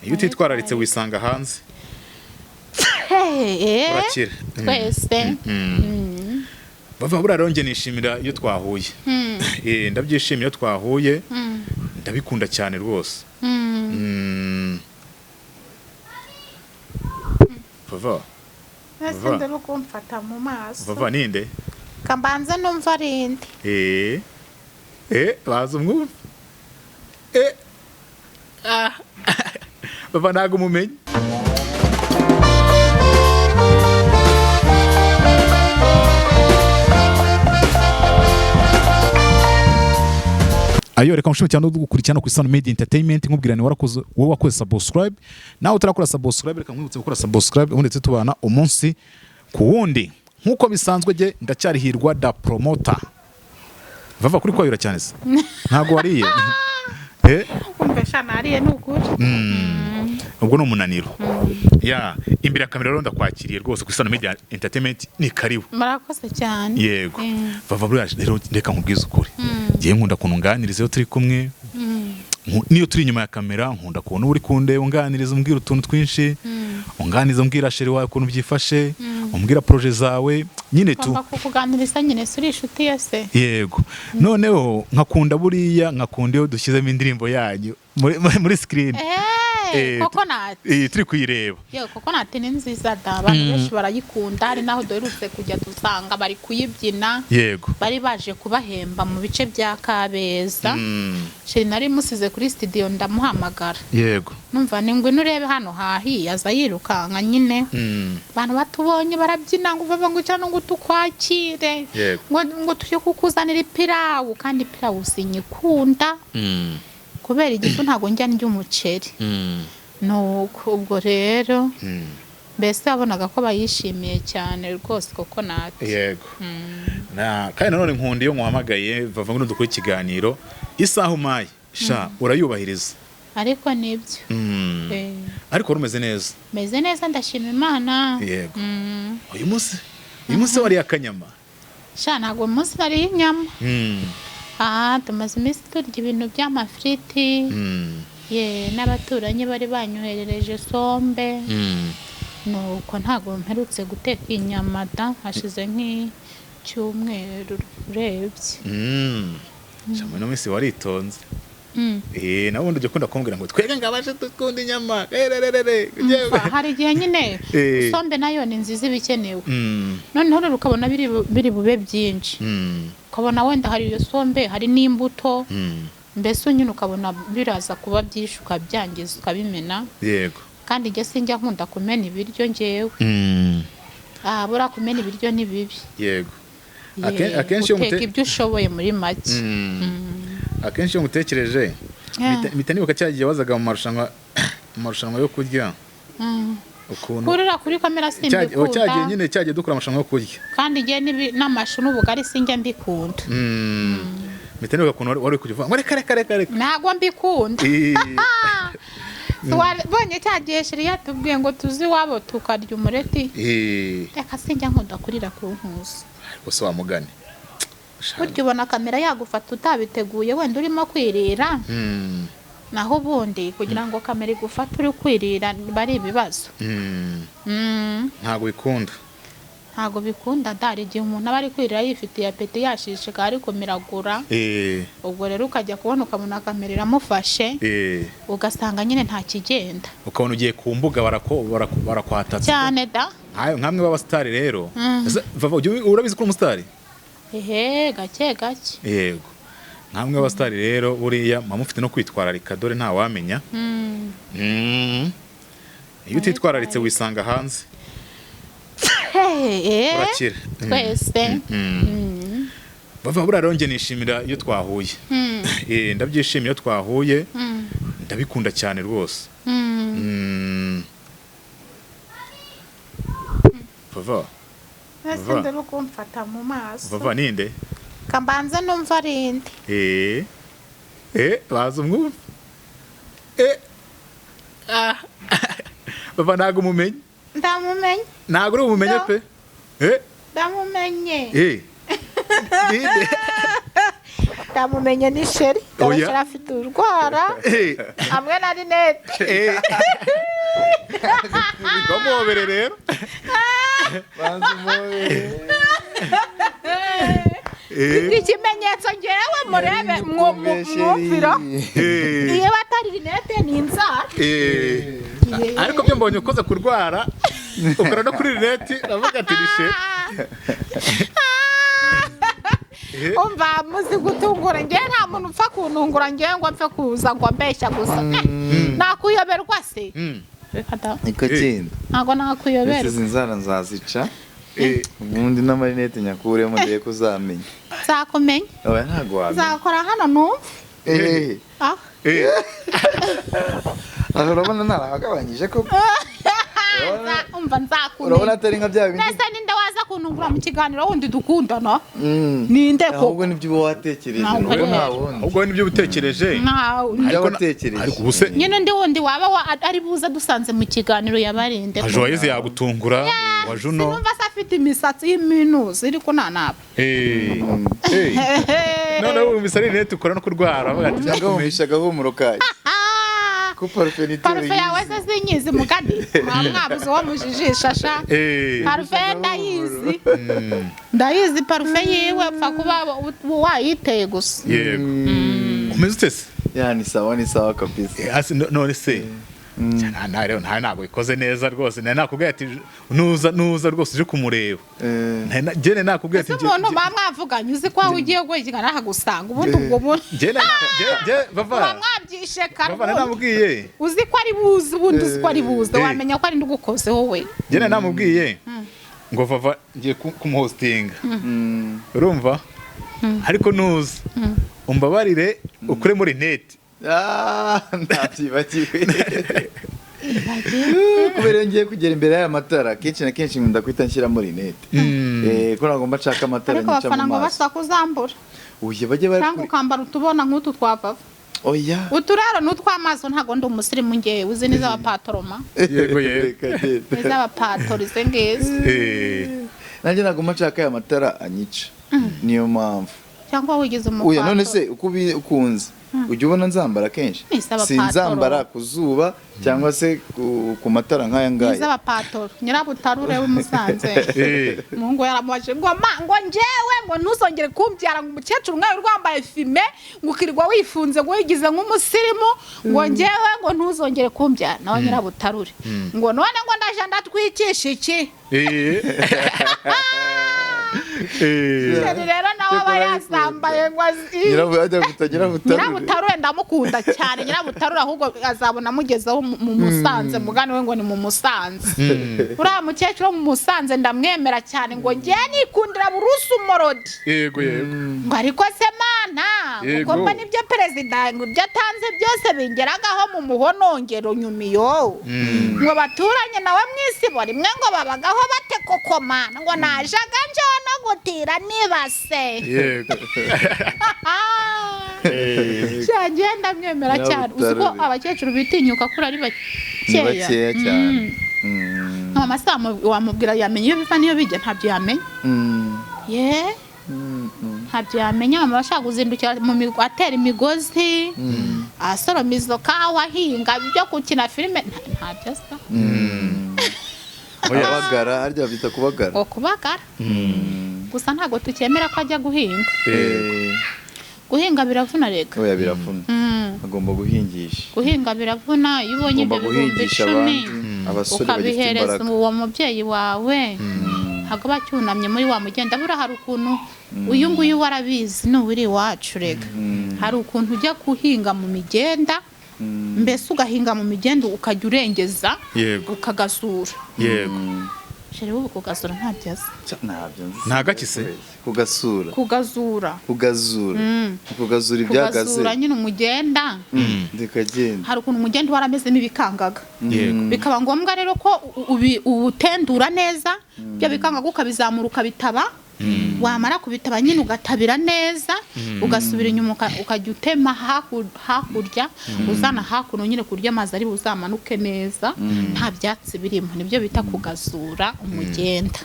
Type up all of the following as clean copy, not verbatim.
Iyo utitwararitse wisanga hanze. Hey, Urakira. Twese. Bava buriya rero njye nishimira iyo twahuye. Ndabyishimira iyo twahuye, ndabikunda cyane rwose. Vava. Ese Vava. ndari kumfata mu maso. Vava ninde? Kambanze numva ari nde. Baza umwumva. Ah. Vava ntago umumenye. Ayo, reka mushime cyane dukurikirana ku Isano Media Entertainment, nkubwira ni warakoze wowe wakoze subscribe. Nawe utarakora subscribe, reka nkwibutse gukora subscribe, ubundi ndetse tubana umunsi ku wundi nk'uko bisanzwe. Jye ndacyari Hirwa da Promoter. Vava, kuri kwayura cyane se ntabwo wariye? Umva sha, nariye ni ukuri. Ubwo ni umunaniro ya imbere ya kamera. Rero ndakwakiriye rwose ku Isano Media Entertainment, ni karibu. Murakoze cyane. Yego. Vava, buriya rero reka nkubwize ukuri, ngiye nkunda ukuntu unganiriza iyo turi kumwe. Niyo turi inyuma ya kamera nkunda ukuntu uba uri kundeba, unganiriza, umbwira utuntu twinshi, unganiriza, umbwira chéri wawe ukuntu byifashe, umbwira projet zawe nyine tu. Ngomba kukuganiriza nyine, si uri inshuti ye se? Yego. Noneho nkakunda buriya, nkakunda iyo dushyizemo indirimbo yanyu muri screen. Coconut. Turi kuyireba. Yewe, Coconut ni nziza da, abantu benshi barayikunda. Hari n'aho duherutse kujya dusanga bari kuyibyina. Bari baje kubahemba mu bice bya Kabeza. Chéri nari musize kuri studio, ndamuhamagara. Numva ni ngwino urebe hano hahiye, aza yirukanka nyine. Abantu batubonye barabyina ngo bava ngo cyangwa ngo tukwakire. Ngo tujye kukuzanira ipirawu, kandi ipirawu sinyikunda kubera igifu, ntabwo njya ndya umuceri. Nuko ubwo rero mbese wabonaga ko bayishimiye cyane rwose Coconut. Yego. Na kandi nanone nkunda iyo nkuhamagaye, bava ngo dukore ikiganiro, isaha umaye sha urayubahiriza. Ariko nibyo. Ariko wari umeze neza? Meze neza, ndashima Imana. Yego. Uyu munsi wariye akanyama? Sha, ntabwo uyu munsi nariye inyama. Aha tumaze iminsi turya ibintu by'amafiriti. Ye, n'abaturanyi bari banyoherereje sombe. Nuko ntabwo mperutse guteka inyama da, hashize nk'icyumweru urebye. Sha, muri ino minsi waritonze. Nawe ubundi ujya ukunda kumbwira ngo twebwe ngo abaje dukunda inyama erererere. Umva, hari igihe nyine sombe nayo ni nziza, iba ikenewe. Noneho rero ukabona biri bube byinshi, ukabona wenda hari iyo sombe, hari n'imbuto, mbese nyine ukabona biraza kuba byinshi, ukabyangiza, ukabimena. Kandi njye sinjya nkunda kumena ibiryo ngewe. Ah, buriya kumena ibiryo ni bibi. Ye, Akenshi iyo uteka ibyo ushoboye muri make. Akenshi iyo ngutekereje mpita nibuka cya gihe wazaga mu marushanwa yo kurya, ukuntu Kurira kuri kamera cya gihe simbikunda. nyine, cya gihe dukora amarushanwa yo kurya. Kandi njye n'amashu n'ubugari sinjya mbikunda. Mpita nibuka ukuntu wari uri kujya uvuga ngo reka reka reka reka. Ntabwo mbikunda. Wabonye cya gihe chéri yatubwiye ngo tuzi iwabo tukarya umureti? Reka, sinjya nkunda kurira ku ntuza. Ariko se wamugane. Burya ubona kamera yagufata utabiteguye, wenda urimo kwirira. Naho ubundi kugira ngo kamera igufate uri kwirira biba ari ibibazo. Ntabwo bikunda. Ntabwo bikunda da. Hari igihe umuntu aba ari kwirira yifitiye appétit, yashishikaye, ari kumiragura. Ubwo rero ukajya kubona ukabona kamera iramufashe, ugasanga nyine nta kigenda. Ukabona ugiye ku mbuga barakwatatse. Cyane da. Nkamwe b'abasitari rero. Ese, Vava, urabizi ko uri umusitari? Ehe, gake gake. Yego, nkamwe b'abasitari rero buriya muba mufite no kwitwararika, dore ntawamenya. Iyo utitwararitse wisanga hanze. Urakira. Twese. Bava buriya rero njye nishimira iyo twahuye. Ndabyishimira iyo twahuye, ndabikunda cyane rwose. Vava. Ese Vava. ndari kumfata mu maso. Vava ninde? Kambanze numva ari nde. Baza umwumva. Ah. Vava ntabwo umumenye. Ndamumenye. Ntabwo uri bumumenye No. pe. Ndamumenye. Ninde? Ndamumenye, ni chéri. Oya. Dore afite urwara hamwe na rinete. Bamuhobere rero. Banza umuhobere. Ikimenyetso ngewe murebe mwumvira iyo batari rinete ni inzara. Ariko byo mbonye ukoze kurwara ukora no kuri rinete, uravuga ati rishe. Umva, muzi gutungura, ngewe nta muntu upfa kuntungura, ngewe ngo mpfe kuza ngo mbeshya gusa. Nakuyoberwa se? Reka da. Niko kindi. Ntabwo nakuyoberwa. Izi nzara nzazica ubundi n'amarinete nyakuremo, ndebe ko uzamenya. Nzakumenya. Oya, ntabwo wamenya. Nzakora hano numve. Ah. Aho urabona narahagabanyije koko? Umva, nzakumenya. Urabona atari nka bya bindi? Nese ninde waza kuntungura mu kiganiro wundi dukundana? Ninde ko? Ahubwo nibyo uba watekereje. Ntabwo Nuko rero. nta wundi. Ahubwo wowe nibyo utekereje. Nta Ibyo Ariko watekereje. Ariko ubu se nyine undi wundi waba ari buze dusanze mu kiganiro yabarinde. Nka Joyeuse yagutungura wa Juno. Sinumva se afite imisatsi y'iminuzi iri kunanaba. Noneho wumvise ari rinete ukora no kurwara, uravuga ati Cyangwa wumvisha agahumuro kayo ko parufe nitera. Parufe yawe se sinyizi mugani, mwaba mwabuze uwo mujijisha sha. Parufe ye ndayizi, ndayizi parufe yiwe, pfa kuba wayiteye gusa. Yego, umeze ute se? Ya, ni sawa, ni sawa kabisa. None se rero ntabwo bikoze neza rwose, nari nakubwiye ati nuza nuza rwose uje kumureba. Njye nakubwiye ati Ese umuntu muba mwavuganye, uzi ko aho ugiye guhigana ahagusanga ubundi ubwo buntu Bava muba mwabyishe bava kare. Namubwiye. Uzi ko ari buze, ubundi uzi ko ari buze, wamenya ko ari ndugukoze wowe. Njye namubwiye ngo Vava ngiye kumuhostinga, urumva, ariko nuza umbabarire ukure muri rinete. Ah, ntabyibagiwe kubera iyo ngiye kugera imbere y'aya matara, kenshi na kenshi nkunda guhita nshyiramo rinete, ko ntabwo mba nshaka amatara Ariko nyica abafana mu ngo maso. basakuzambura. Oya, bajye bari Cyangwa ukambara utubona nk'utu twa Vava. Oya. Utu rero ni utw'amaso, ntabwo ndi umusirimu ngewe, uzi n'iz'abapatoroma. Yego, yego. Reka genda. N'iz'abapatori izi ngizi. Nanjye ntabwo mba nshaka aya matara anyica, niyo mpamvu. Cyangwa wigize Oya, umupatoro. none se uko ukunze ujya ubona nzambara kenshi? Ni iz'abapatoro. Sinzambara ku zuba cyangwa se ku matara nk'aya ngaya. N'iz'abapatoro, Nyirabutarure w'i Musanze. Umuhungu yaramubaje ngo ma, ngo njyewe ngo ntuzongere kumbyara, ngo umukecuru nkawe wambaye fime, ngo ukirirwa wifunze, ngo wigize nk'umusirimu, ngo njyewe ngo ntuzongere kumbyara. Nawe Nyirabutarure ngo none ngo ndaje ndatwikisha iki? Chéri rero nawe aba yasambaye ngo azi. Ajya guta Nyirabutarure. Nyirabutarure ndamukunda cyane, Nyirabutarure, ahubwo azabona amugezeho mu Musanze, mugani we ngo ni mu Musanze. Uriya mukecuru wo mu Musanze ndamwemera cyane, ngo njye nikundira burusu morodi. Yego, yego. Ngo ariko se mana, Yego. ngo mba nibyo perezida, ngo ibyo atanze byose bingeragaho mu muhonongero nyumiyo, ngo baturanye nawe mu isibo rimwe, ngo babagaho bate koko mana, ngo najaga njewe no gutira nibase. Yego. Shangiye ndamwemera cyane, uzi ko Nyirabutarure. abakecuru bitinyuka kuri ari Ni bakeya. bakeya cyane. Mama se wamubwira yamenya iyo biva n'iyo bijya? Ntabyo yamenya. Ye, ntabyo yamenya. Mama bashaka kuzindukira mu atera imigozi, asoroma izo kawa, ahinga, ibyo gukina filime ntabyo asa. Oya. Kubagara, harya babyita kubagara. Ngo kubagara gusa ntabwo tukemera ko ajya guhinga. Guhinga biravuna rega. Oya, biravuna. Agomba guhingisha. Guhinga biravuna, iyo ubonye Agomba ibyo bihumbi guhingisha 10 abandi abasore bagifite ukabihereza imbaraga. uwo mubyeyi wawe, ntabwo aba acyunamye muri wa mugenda. Buriya hari ukuntu uyu nguyu warabizi n'ubu uri iwacu rega, hari ukuntu ujya guhinga mu migenda, mbese ugahinga mu migenda ukajya urengeza, ukagasura. Chéri, ubu kugasura ntabyo azi. Ntabyo nzi. Nta gaki se? Kugasura. Kugazura. Kugazura. Kugazura ibyagaze. Kugazura nyine umugenda. Ndikagenda. Hari ukuntu umugenda waramezemo ibikangaga, bikaba ngombwa rero ko uwutendura neza, ibyo bikangaga ukabizamura ukabitaba, wamara kubitaba nyine ugatabira neza, ugasubira inyuma ukajya utema hakurya uzana hakuno nyine, ku buryo amazi ari buzamanuke neza nta byatsi birimo. Nibyo bita kugazura umugenda.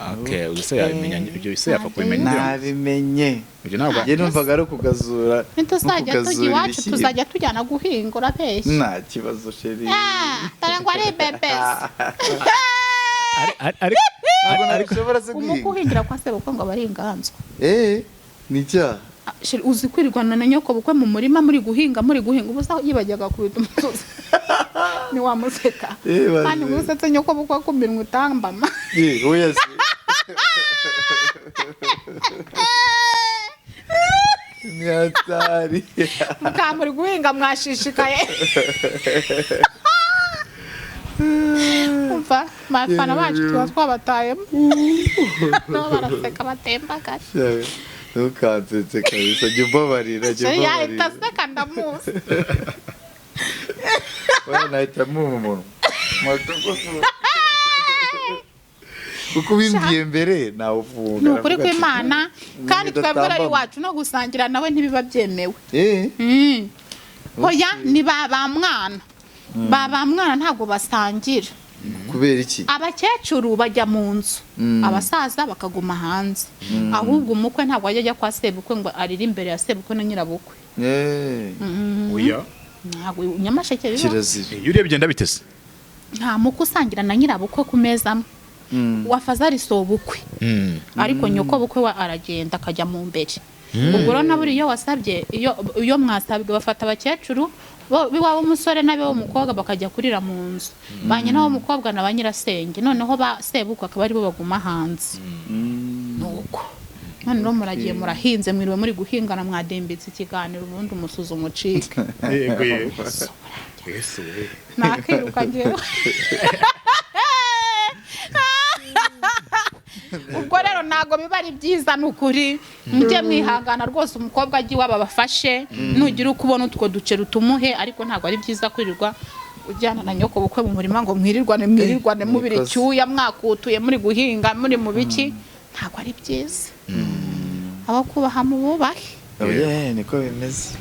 Okay, ubuse yabimenya, ibyo bise yapfa kubimenya ngira ngo. Nabimenye. Ibyo ntabwo Njye numvaga ari ukugazura. Ntituzajya tujya ukugazura iwacu, ibishyimbo. tuzajya tujyana guhinga, urabeshya. Nta kibazo, chérie. Ah, dore ngo ari bebesi. Ntabwo nabishobora se Umukwe guhinga. uhingira kwa sebukwe ngo aba ari inganzwa. Eh, ni icyaha. Ah, chérie, uzi kwirwana na nyoko bukwe mu murima muri guhinga, muri guhinga, ubusa yibajyaga kubita umusozi, ntiwamuseka? Eh, bazi. Kandi ngo usetse nyoko bukwe ku minwa utambama. Eh, oya se. Ni hatari. Mukaba muri guhinga mwashishikaye. Umva, abafana bacu tuba twabatayemo, nabo baraseka batembagara. Ntukansetse kabisa, jya umbabarira, jya Chérie yahita umbabarira. aseka, ndamuzi. Oya, nahita muha umunwa. Kuko ubimbwiye mbere nawufunga. Ni ukuri Aravuga ati, kw'Imana kandi twebwe Bidatambama. ari iwacu no gusangira nawe ntibiba byemewe. Eh, Oya, ni ba ba mwana, ba ba mwana ntabwo basangira. Kubera iki? Abakecuru bajya mu nzu, abasaza bakaguma hanze. Ahubwo umukwe ntabwo ajya ajya kwa sebukwe ngo arire imbere ya sebukwe na nyirabukwe. Eh, Oya. Ntabwo Nyamasheke biba. Kirazira. Iyo urebye bigenda bitese. Nta mukwe usangira na nyirabukwe ku meza amwe. Wafazari si ubukwe, ariko nyoko bukwe we aragenda akajya mu mbere. Ubwo rero na buriya iyo wasabye, iyo mwasabwe, bafata abakecuru b'iwabo w'umusore n'ab'uw'umukobwa bakajya kurira mu nzu, ba nyina w'umukobwa na ba nyirasenge, noneho ba sebukwe akaba aribo baguma hanze. Nuko none rero muragiye, murahinze, mwiriwe muri guhingana, mwadimbitse ikiganiro, ubundi umusuzo umucike. Yego yego. Yesu we. Nakiruka njyewe. Ubwo rero ntabwo biba ari byiza, ni ukuri mujye mwihangana rwose. Umukobwa ajye iwabo abafashe, nugira uko ubona utwo duce rutumuhe, ariko ntabwo ari byiza kwirirwa ujyana na nyoko bukwe mu murima ngo mwirirwane, mwirirwane mubira Nikoze. icyuya, mwakutuye, muri guhinga, muri mu biki. Ntabwo ari byiza. Abo kubaha mububahe. Oya, niko bimeze.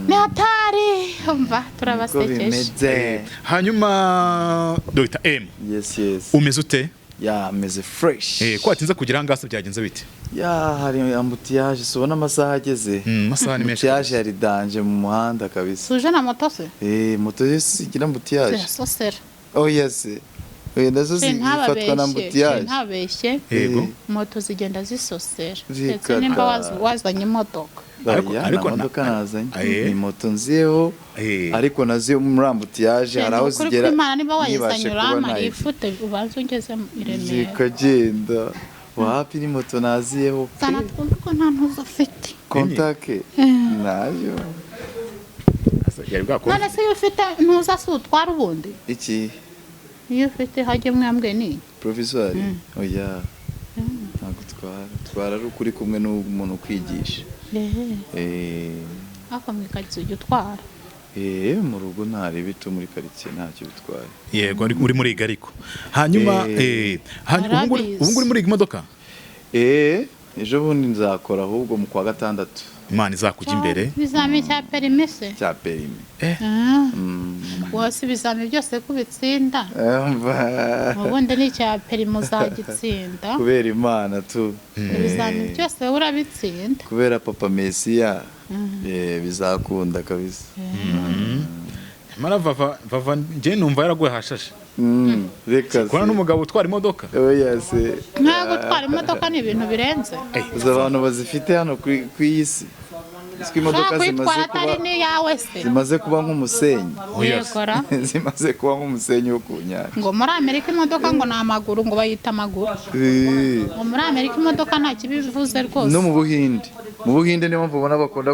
Ni hatari, umva, Niko turabasekeje. bimeze. Hanyuma Dr M, Yes. umeze ute? Ya, meze fresh. Eh, ko watinze kugira ahangaha se byagenze bite? Ya, hari embouteillage, si ubona amasaha ageze? Amasaha ni menshi. Embouteillage yari danger mu muhanda kabisa. Suje na moto se? Eh, moto yo si igira embouteillage. Zirasosera. Oh yes. Oya, nazo zifatwa na embouteillage. Ntababeshye, Yego. moto zigenda zisosera Zikata. ndetse nimba wazanye imodoka. Ariko- Oya, ariko nta modoka nazanye. Aye. Ni moto nziyeho. Eh. Ariko nazo muri embouteillage hari aho Ukuri zigera. kw'Imana, niba wayizanye ntibashe kuba urama nayiva. yifute, ubanze ungeze i Remera. Zikagenda. Wapi, ni moto naziyeho pe. Sana twumve ko nta ntuzo ufite. Kontake nayo. Yari bwakora. None se iyo ufite ntuza si utwara ubundi? Iki? Iyo ufite hajye mwambwe ni Provisoire? Oya, ntabwo utwara, utwara ari ukuri kumwe n'umuntu ukwigisha. Eh, Ariko mu ikaritsiye ujya utwara? Eh, mu rugo ntari bito, muri karitsiye ntacyo bitwaye. Yego, uri muri ariko. Hanyuma Eh. eh hanyuma ubu ngubu Arabizi. ubu ngubu uri muri iyi modoka? Eh, ejo bundi nzakora, ahubwo mu kwa gatandatu. Imana izakujya imbere. Ibizami cya permis se? Cya permis. Eh. Ah, wose ibizami byose kubitsinda, ubundi n'icya permis uzagitsinda. Kubera Imana tu. Ibizami byose wowe urabitsinda. Kubera Papa Mesiya, eh, bizakunda kabisa. Nyamara vava vava njye numva yaraguye hashashe. Reka Kubona se. n'umugabo utwara imodoka. Oya se. Ntabwo gutwara imodoka ni ibintu birenze. Uzi abantu bazifite hano ku iyi si? Uziko imodoka Ushobora zimaze kuyitwara atari kuba n'iyawe se? zimaze kuba nk'umusenyi. Yegora. Zimaze kuba nk'umusenyi wo ku nyanja. Ngo muri Amerika imodoka ngo ni amaguru, ngo bayita amaguru. Eh. Ngo muri Amerika imodoka nta kibivuze rwose. No mu Buhinde, mu Buhinde niyo mpamvu ubona bakunda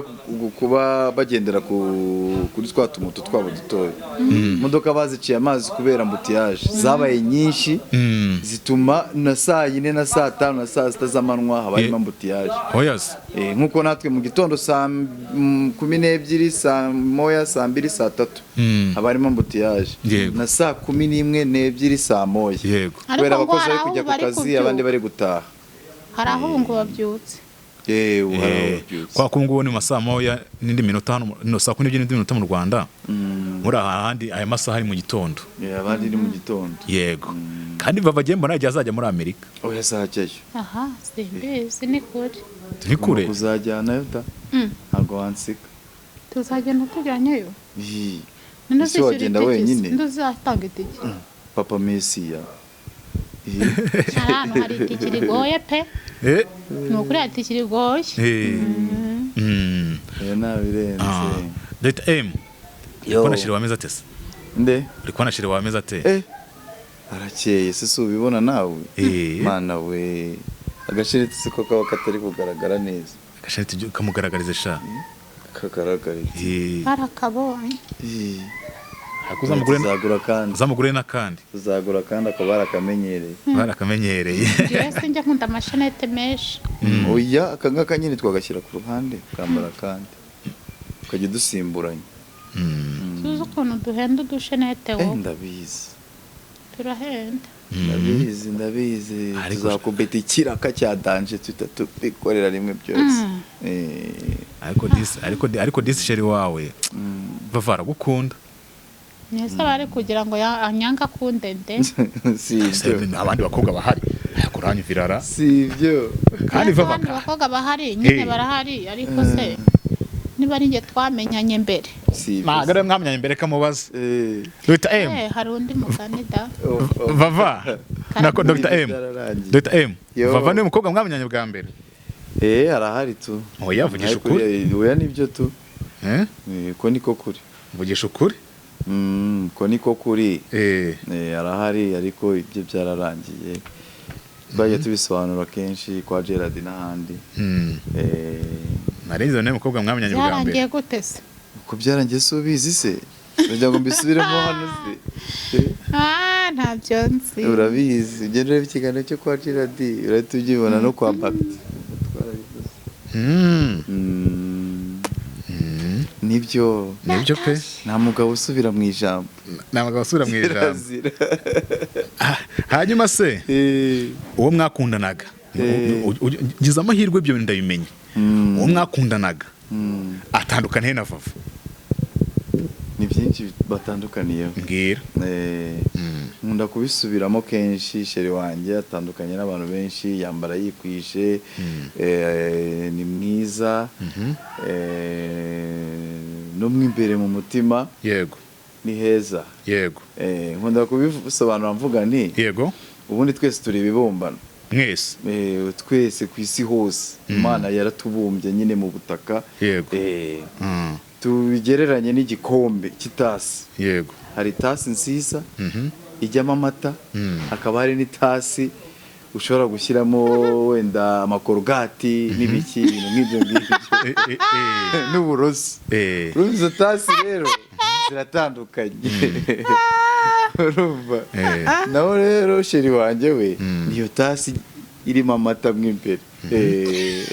kuba bagendera kuri twa tumoto twabo dutoya. Imodoka baziciye amazi kubera embouteillage zabaye nyinshi, zituma na saa yine na saa tanu na saa sita z'amanywa haba harimo embouteillage. Oya se. Eh, nk'uko natwe mu gitondo saa 12, saa moya, saa mbiri, saa tatu haba harimo embouteillage. Yego. Na saa 11, n'ebyiri, saa moya. Yego. Kubera Ariko ngo abakozi hari bari aho kujya ku bari kazi, kubyuka. abandi bari gutaha. Hari aho ubu ngo babyutse. Yewe, hari ababyutse. Kwa ko ngubu ni mu masaha moya n'indi minota hano, no 12:00 n'indi minota mu Rwanda. Muri aha handi aya masaha ari mu gitondo. Yeah, abandi ni mu gitondo. Yego, kandi Vava agiye, mbona yagiye azajya muri Amerika. Oya, azajyayo. Aha simbizi, ni kure. Ni kure. Ugomba kuzajyanayo da. Ntabwo wansika. Tuzagenda tujyanyeyo. Ih, Ninde ese uzishyura wagenda itike? wenyine? Ninde uzatanga itike? Papa Mesiya. Ih, Hari ahantu hari itike rigoye pe. Ni ukuri hari itike rigoye. Oya, nabirenze. Ah. Dr M. Yo. Kubona chéri wameze ate se? Nde? Uri kubona chéri wameze ate? Eh, arakeye se, si ubibona nawe? Eh. Mana we, agashiritse se ko kaba katari kugaragara neza? Agashati kamugaragarize sha. Kagaragara iki? Eh. Barakabonye. Ih, Ariko uzamugure, tuzagura kandi. uzamugure n'akandi. Tuzagura kandi, akaba barakamenyereye. Barakamenyereye. Njyewe sinjya nkunda amashenete menshi. Oya, aka ngaka nyine twagashyira ku ruhande, ukambara akandi, ukajya udusimburanya. Tuzi ukuntu duhenda udushenete. Eh, Wowe ndabizi. Turahenda. Ndabizi, ndabizi. Ariko- Tuzakubeta ikiraka cya danger, tuhita tubikorera rimwe byose. Eh, Ariko disi chéri wawe Vava aragukunda. Mwese bari kugira ngo anyanga akundende. Si ibyo. Abandi bakobwa bahari, ariko uranyumvirara. Si ibyo. Kandi Ariko Vava abandi bakobwa bahari nyine, Eh. barahari, ariko se niba ari njye twamenyanye mbere? Si ibyo. Ntabwo ariwe mwamenyanye mbere, kamubaza. Eh, Dr M. Eh, hari undi mugani da. Oh, oh. Vava nako Dr M. Byararangiye. Dr M. Yo. Vava niwe mukobwa mwamenyanye bwa mbere? Eh, arahari tu. Oya, vugisha Ariko ukuri. oya, nibyo tu. Eh? Eh, ko niko kuri. Vugisha ukuri. Ko niko kuri. Eh. Eh, arahari, ariko ibyo byararangiye, twagiye tubisobanura kenshi kwa Gerard n'ahandi. Eh, Narinzi niwe mukobwa mwamenyanye bwa mbere. Byarangiye gute se? Uko byarangiye si ubizi se? Kugira ngo mbisubiremo hano se? Eh, Ah, ntabyo nzi. Urabizi, ugenda ureba ikiganiro cyo kwa Gerard, urahita ubyibona, no kwa Bagiti twarabivuze. Nibyo. Nibyo pe. Nta mugabo usubira mu ijambo. Nta mugabo usubira mu ijambo. Kirazira. Ah, hanyuma se Eh, uwo mwakundanaga, Eh. ngize amahirwe ibyo bintu ndabimenya, uwo mwakundanaga atandukana he na Vava? Ni byinshi batandukaniyeho. Mbwira. Eh, nkunda kubisubiramo kenshi, chéri wanjye atandukanye n'abantu benshi, yambara yikwije, eh, ni mwiza, eh, no mo imbere mu mutima ni heza. Eh, nkunda kubisobanura mvuga nti ubundi twese turi ibibumbano. Mwese. Eh, twese ku isi hose Imana yaratubumbye nyine mu butaka. Eh, tubigereranye n'igikombe cy'itasi. Hari itasi nziza ijyamo amata, hakaba hari n'itasi ushobora gushyiramo wenda amakorogati n'ibiki, ibintu nk'ibyo ngibyo, Eh, eh, eh. n'uburoso. Urumva izo tasi rero ziratandukanye, urumva? Naho rero chéri wanjye we niyo tasi irimo amata mo imbere. Eh,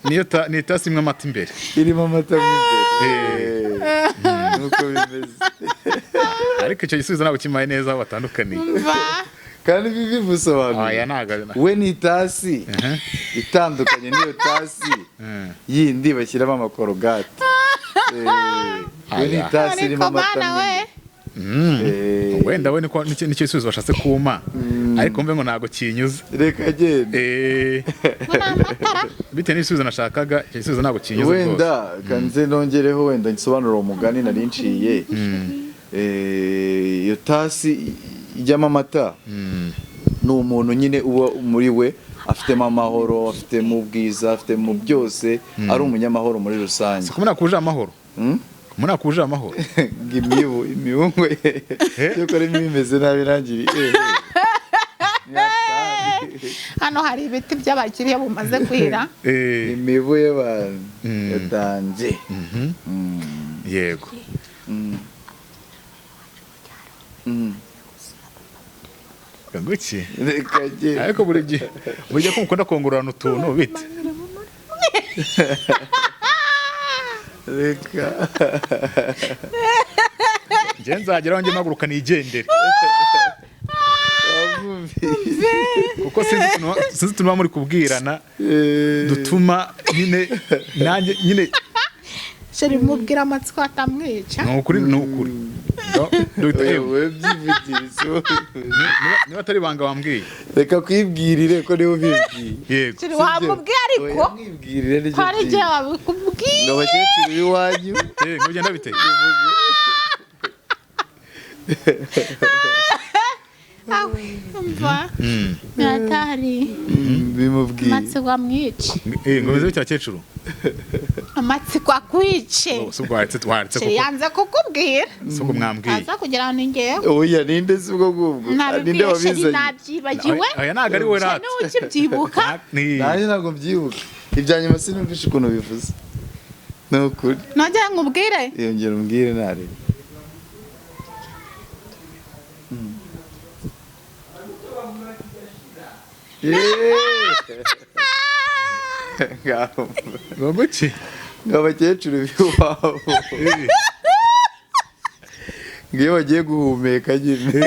Niyo ni itasi imwe amata imbere. Irimo amata mo imbere. Eh, nuko bimeze. Ariko icyo gisubizo ntabwo kimaye neza aho batandukaniye. Mva. Kandi bivusobanura. Oya, ntabwo. We ni itasi itandukanye n'iyo tasi yindi bashyiramo amakorogati. Eh, we ni Aya. itasi irimo Ariko amata mana we. mo imbere. Eh, Wenda we niko nicyo gisubizo bashatse kuma, ariko mve ngo ntabwo kinyuze. Reka agende. Eh, Ngo ni amatara. Bitewe n'ibisubizo nashakaga, icyo gisubizo ntabwo kinyuze rwose. Wenda kanze nongereho, wenda nsobanura uwo mugani nari nciye. Eh, iyo tasi ijyamo amata ni umuntu nyine uba muri we afitemo amahoro, afitemo ubwiza, afitemo byose, ari umunyamahoro muri rusange. Kumuna kuje amahoro. Hmm? Kumuna kuje amahoro. Ngo imibu ngo cyokora imibu imeze nabi irangiriye. Hano hari ibiti by'abakiriya bumaze kwira. Eh, Imibu y'abantu yatanze. Yego. Nguki? Reka agende. Ariko buri gihe ko mukunda kongororana utuntu, bite? Reka. Njye nzageraho njye mpaguruka nigendere. Wamwumvise. Nabyumvise. Kuko sinzi utuntu muba muri kubwirana dutuma nyine nanjye nyine. Chéri, mubwira amatsiko atamwica. Ni ukuri, ni ukuri. Dr. Oya, M, wowe byivugire, si wowe. Niba atari ibanga wambwiye. Reka kwibwirire ko niwe ubibwiye. Yego. Chéri, wamubwiye ariko Oya, mwibwirire nicyo ko ari byiza. jye wabikubwiye. Ngo abakecuru b'iwanyu. Ngo bigenda bite? Awe, umva, ntatari Bimubwiye. amatsiko amwice. Ngo bimeze bite abakecuru? Amatsiko akwice. Oh, si ubwo waretse Chéri kuko yanze kukubwira. Si ubwo mwambwiye. Aza kugira ngo ni ngewe. Oya, ninde si ubwo ngubwo? Ninde Nabibwiye chéri, wabizanye? nabyibagiwe. Oya, ntabwo ari we Chéri, rata. niwe ukibyibuka. Nanjye ntabwo mbyibuka ibya nyuma, sinumvishe ukuntu bivuze, ni ukuri. Nongere nkubwire. Yongera umbwire ntare. Ngaho. Ngo guki? Ngo abakecuru b'iwabo ngo iyo bagiye guhumeka nyine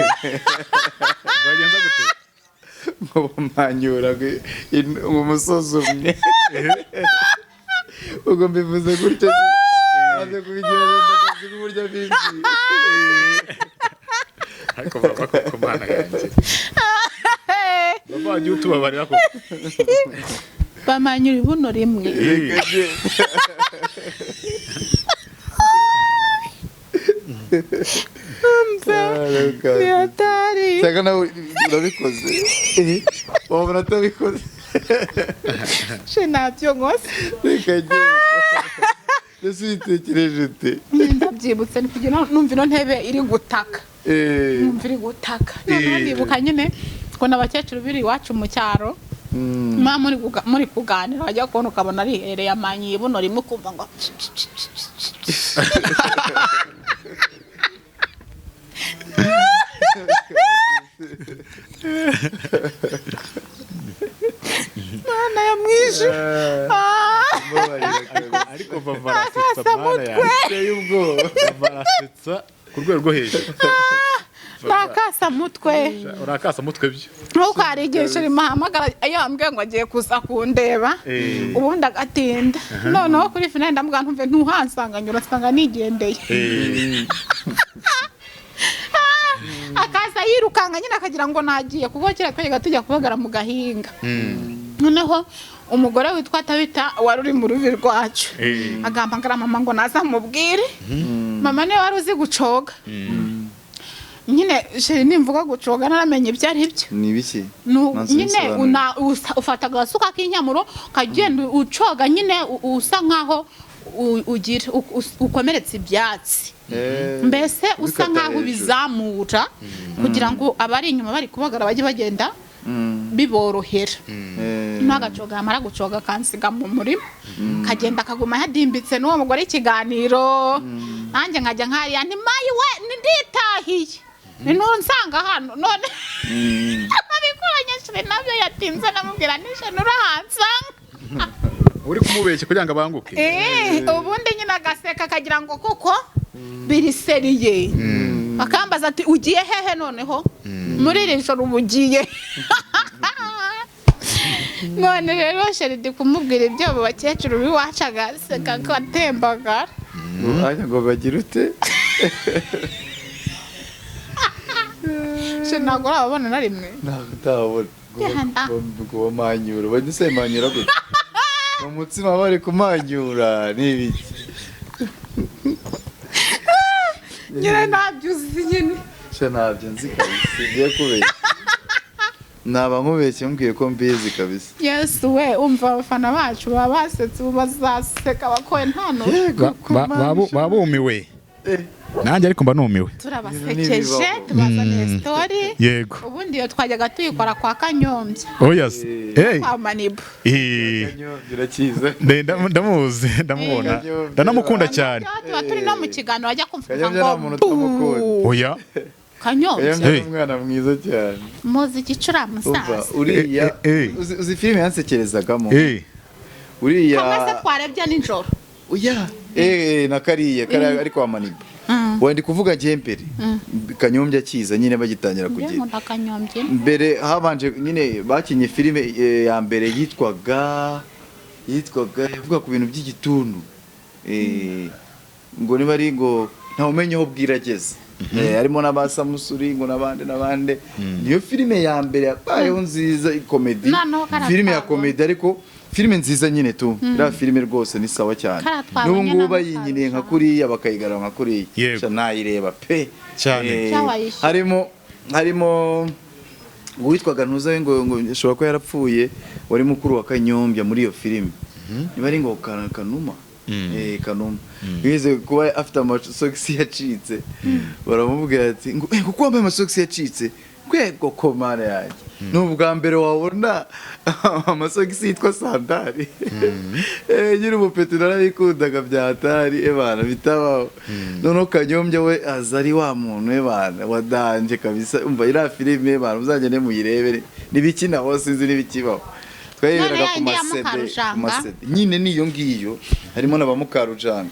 Bagenza gute? ngo bamanyura ngo umusozi umwe. Ubwo mbivuze gutyo, maze kubigerageza akazi k'uburyo bimbwiye. Ariko bava koko, Mana yanjye, bava wagiye utubabarira koko. Bamanyura ibuno rimwe. Ntiyatari. Cyangwa nawe urabikoze, wabona atabikoze. She, ntabyo nkose. Reka genda, mbese uyitekereje ute? Ndabyibutse, ni kugira numva ino ntebe iri gutaka. Numva iri gutaka, noneho ndibuka nyine ngo abakecuru biri iwacu mu cyaro, muba muri kuganira, wajya kubona ukabona ariherereye amanyiye ibuno rimwe, ukumva ngo Mana ya mwishe. Mbabarira kabisa. Ariko bava arasetsa, Mana yanjye. Biteye ubwoba. Bava arasetsa ku rwego rwo hejuru. Nakasamutwe. Urakasa mutwe byo. Nkuko hari igihe chéri muhamagara iyo ambwiye ngo agiye kuza kundeba, ubundi agatinda, noneho kuri finale ndamubwira ntumve ntuhansanga, urasanga nigendeye. Akaza yirukanka nyine akagira ngo nagiye, kuko kera twajyaga tujya kubagara mu gahinga. Noneho umugore witwa Tabita wari uri mu rubi rwacu agahamagara mama ngo naza mubwire. Mama niwe wari uzi gucoga nyine. Chéri, nimvuga gucoga naramenye ibyo ari byo. Ni ibiki? Nyine ufata agasuka k'inyamuro ukagenda ucoga nyine, usa nkaho ugira ukomeretsa ibyatsi, mbese usa Ubikata nkaho hejuru. ubizamura kugira ngo abari inyuma bari kubagara bajye bagenda biborohera. N'agacoga, yamara gucoga akansiga mu murima, kagenda akaguma yadimbitse n'uwo mugore ikiganiro, nanjye nkajya nkariya nti mayi we nditahiye ntunsanga hano none. Abikuranye chéri nabyo yatinze, namubwira nijoro urahansanga. Uri kumubeshya kugira ngo abanguke. Ubundi nyine agaseka akagira ngo kuko biri sérieux, akambaza ati ugiye hehe noneho muri iri joro? Uba ugiye none rero chéri, ndi kumubwira ibyo abo bakecuru b'iwacu, agaseka agatembagara. Ngo ngo bagire ute? Chéri, ntabwo urababona na rimwe. Ntabwo utabona. Yahanda. Ngo bamanyura, bajya se manyura gute mu mutsima bari kumanyura, ni ibiki? Nyine ntabyo uzi nyine. Sha, ntabyo nzi kabisa, ngiye kubeshya naba nkubeshye mbwiye ko mbizi kabisa. Yesu we, umva, abafana bacu baba basetse, ubu bazaseka bakoye nta n'umwe. Yego. Baba bumiwe nanjye, ariko mba numiwe. Turabasekeje. N'ibibaho. Tubazaniye story. Ubundi iyo twajyaga tuyikora kwa Kanyombya, Oya se, hey. kwa Manibu. Kanyombya urakiza. Ndamuzi, ndamubona, Kanyombya. ndanamukunda cyane. Tuba turi no mu kiganiro, wajya kumva Kanyombya nta muntu utamukunda. Oya. Kanyombya. Kanyombya ni Hey. umwana mwiza cyane. Muzi igicura Umva, musaza. uriya uzi filime yansekerezagamo? Uriya Kamwe se twarebye nijoro? Oya, na kariya kariya ariko wa Manibu. Wenda kuvuga njye mbere Kanyombya akiza nyine, bagitangira Njye kugira nkunda Kanyombya. Mbere habanje nyine bakinye filime ya mbere yitwaga ivuga ku bintu by'igituntu, ngo niba ari ngo ntawumenya aho bwirageze. Harimo n'abasamusuri ngo n'abandi n'abandi. Niyo filime ya mbere yabayeho nziza, comedy. Noneho kariya Filime ya twabonye. comedy, ariko filime nziza nyine tu. Iriya filime rwose ni sawa cyane. Kariya twabonye N'ubu ngubu na bayinyiniye nka Mukarujanga. kuriya, bakayigarura nka kuriya. Yego. Sha, nayireba pe. Cyane. Cyawayishyura. Harimo uwitwaga ntuza we, ngo ashobora kuba yarapfuye, wari mukuru wa Kanyombya muri iyo filime, niba ari ngo Kanuma. Kanuma yize kuba afite amasogisi yacitse, baramubwira ati ngo kuko wambaye amasogisi yacitse, kwego ko mana yanjye, ni ubwa mbere wabona amasogisi yitwa sandari. Nyiri umupeti narabikundaga bya hatari ebana bitabaho. Noneho Kanyombya we aza ari wa muntu ebana wadanje kabisa. Umva iriya filime ebana, muzagende muyirebere, n'ibikinaho sinzi n'ibikibaho, twayireberaga None ku yayindi ya masede, ku Mukarujanga? masede nyine. Niyo ngiyo harimo na ba Mukarujanga,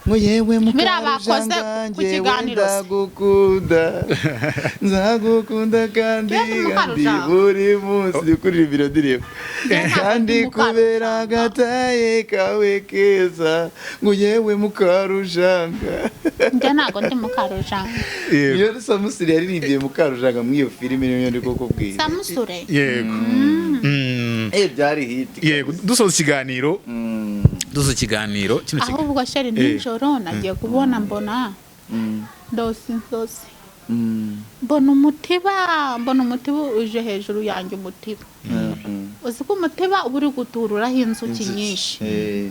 ngo yewe Biriya bakoze Mukarujanga, ku njyewe kiganiro se. ndagukunda, nzagukunda kandi Yewe kandi Mukarujanga. buri munsi ndi kuririmba iyo ndirimbo kandi Ntabwo ndi kubera Mukarujanga. agataye kawe keza, ngo yewe Mukarujanga. Njye ntabwo ndi Mukarujanga. Yego. Iyo Samusuri yaririmbiye Mukarujanga muri iyo filime, niyo ndi kukubwira. Samusure. Yego. Byari hit. Yego, dusoza ikiganiro, dusoza ikiganiro kino Ahubwo chéri, nijoro nagiye kubona mbona ndose inzozi, mbona umutiba, mbona umutiba uje hejuru yanjye. Umutiba, uzi ko umutiba uba uri gutururaho inzuki Inzuki. nyinshi?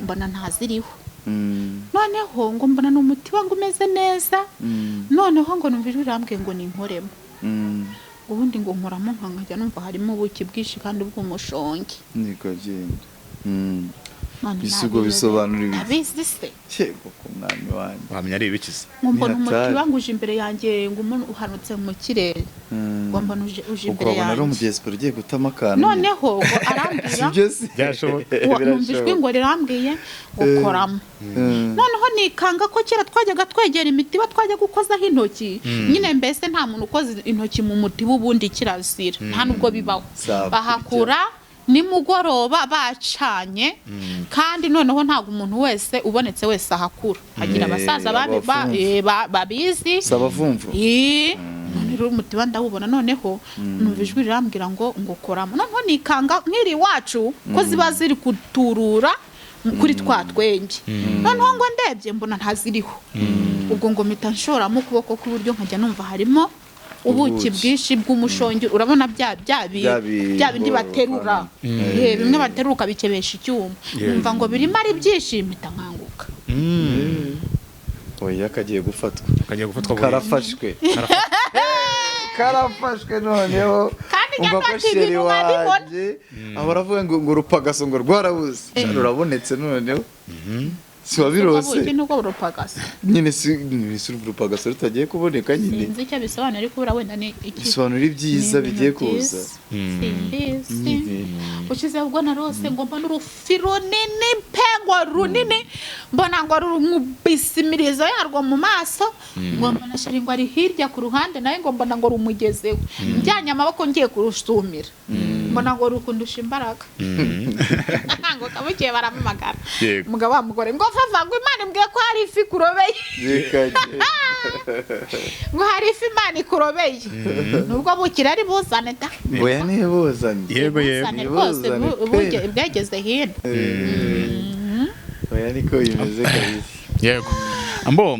Mbona ntaziriho. Noneho ngo mbona ni umutiba ngo umeze neza. Noneho ngo numva ijwi rirambwiye ngo ninkoremo. Ubundi ngo nkoramo, nkajya numva harimo ubuki bwinshi kandi bw'umushongi. Niko genda. None Ese ubwo bisobanura ibiki? Ndabizi se? Yego ku mwami wanjye. Wamenya ari ibikiza. Ngo mbona Ni hatari. umutiba ngo uje imbere yanjye, ngo umuntu uhanutse mu kirere, ngo mbona uje Ubwo imbere wabona ari yanjye. umudiyasipora ugiye gutama akantu. Noneho ngo arambwira Sibyo se? Byashoboka. Numva ijwi ngo rirambwiye ngo koramo. Noneho nikanga ko kera twajyaga twegera imitiba, twajya gukozaho intoki nyine. Mbese nta muntu ukoza intoki mu mutiba, ubundi kirazira, nta nubwo bibaho. Sawa. Bahakura nimugoroba bacanye, kandi noneho ntabwo umuntu wese ubonetse wese ahakura, hagira abasaza abavumvu. Babizi. Si abavumvu. None rero umutiba ndawubona, noneho numva ijwi rirambwira ngo koramo. Noneho nikanga nk'iri iwacu ko ziba ziri kuturura kuri twa twenge. Noneho ngo ndebye mbona ntaziriho. Ubwo ngo mpita nshoramo ukuboko kw'iburyo, nkajya numva harimo ubuki Ubuki. bwinshi bw'umushongi. Urabona Bya bya bindi baterura. Bimwe baterura ukabikebesha icyuma. Numva ngo birimo ari byinshi, mpita nkanguka. Oya, kagiye gufatwa. Kagiye gufatwa buriya. Karafashwe, karafashwe noneho. Kandi Umva ko nyamara chéri ibintu nkabibona. wanjye ahora avuga ngo urupagaso ngo rwarabuze, rurabonetse noneho, si wabirose? Ubuki nubwo burupagasa. Nyine si urupagaso rutagiye kuboneka nyine? Sinzi icyo bisobanura, ariko buriya wenda ni iki? Bisobanura ibyiza Ni ibintu bigiye kuza. byiza. Simbizi. Nyine. Ushize ubwo narose ngo mbona urufi runini pe, ngo runini, mbona ngo rumubise imirizo yarwo mu maso, ngo mbona chéri ngo ari hirya ku ruhande nawe, ngo mbona ngo rumugezeho, njyanye amaboko ngiye kurusumira, mbona ngo rukundusha imbaraga, ngo kabukiye baramamagara. Umugabo wa mugore ngo vava, ngo Imana imbwiye ko hari ifi ikurobeye. Bikagenda. Ngo hari ifi Imana ikurobeye, nubwo bukira ari buzane da. Oya, ntibuzane. Yego. Buzane rwose. Ntibuzane pe. Bwegeze hino. Oya, niko bimeze kabisa. Yego, ambo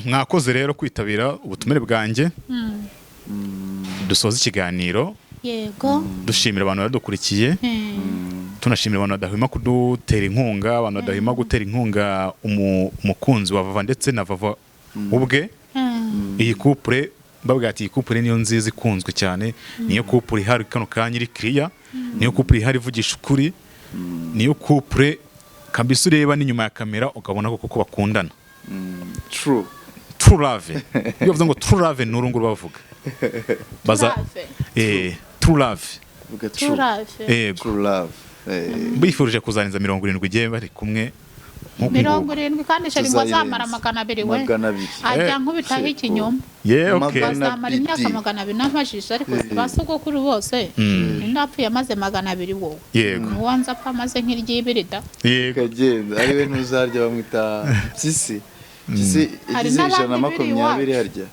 mwakoze rero kwitabira ubutumire bwanjye. Dusoza ikiganiro dushimira abantu badukurikiye, tunashimira abantu badahwema kudutera inkunga, abantu badahwema gutera inkunga umukunzi wa Vava ndetse na Vava ubwe. Iyi couple, babwira ati iyi couple niyo nziza ikunzwe cyane, niyo couple ihari kano kanya iri clear, niyo couple ihari ivugisha ukuri, niyo couple kabisa ureba n'inyuma ya kamera ukabona ko koko bakundana. True. True love. Iyo bavuze ngo true love, ni uru nguru bavuga baza. Love. True love. Vuga true. Turave. Yego. True love. Bifurije kuzarenza 70 igihe bari kumwe. Nk'uku Mirongo nguku. irindwi kandi chéri ngo Tuzayirenza. azamara 200 we. 200. Ajya nkubitaho ikinyoma. Yeah, okay. Bazamara imyaka 200. 200 n'amajije, ariko ba sogokuru bose ndapfuye amaze 200 wowe. Uwanza apfa amaze nk'iry'ibiri da. Kagenda ariwe ntuzarya, bamwita Mpyisi. Mpyisi Hari igize n'abandi ijana na biri makumyabiri iwacu. harya.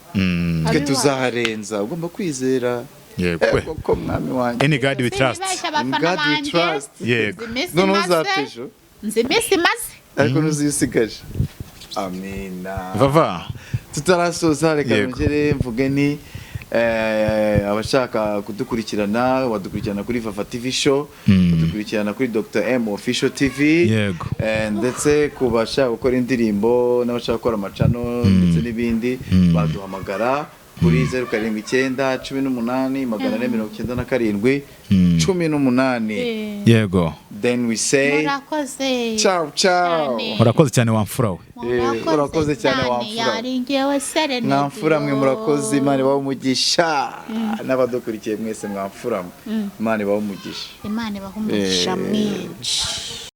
Twe Abi tuzaharenza, ugomba kwizera. Yego. Eh, koko mwami wanjye. In God we trust. Sinibeshya In abafana God we banjye. trust. Yego. Nzi iminsi Noneho maze. uzapfa ejo. Nzi iminsi maze. Ariko ntuzisigaje. Amina. Vava. Tutarasoza, reka nongere mvuge ni abashaka kudukurikirana badukurikirana kuri Vava TV Show, badukurikirana kuri Dr M Official TV. Ndetse ku bashaka gukora indirimbo n'abashaka gukora amacano ndetse n'ibindi, baduhamagara kuri 079 18 497 18. Then we say Murakoze ciao ciao. cyane. Urakoze cyane wa mfura we. Urakoze cyane wa mfura we. Yari ngewe Serenity. Mwamfura mwe, murakoze, Imana ibahe umugisha. N'abadukurikiye mwese, mwamfura mwe, Imana ibahe umugisha. Imana ibahe umugisha mwinshi.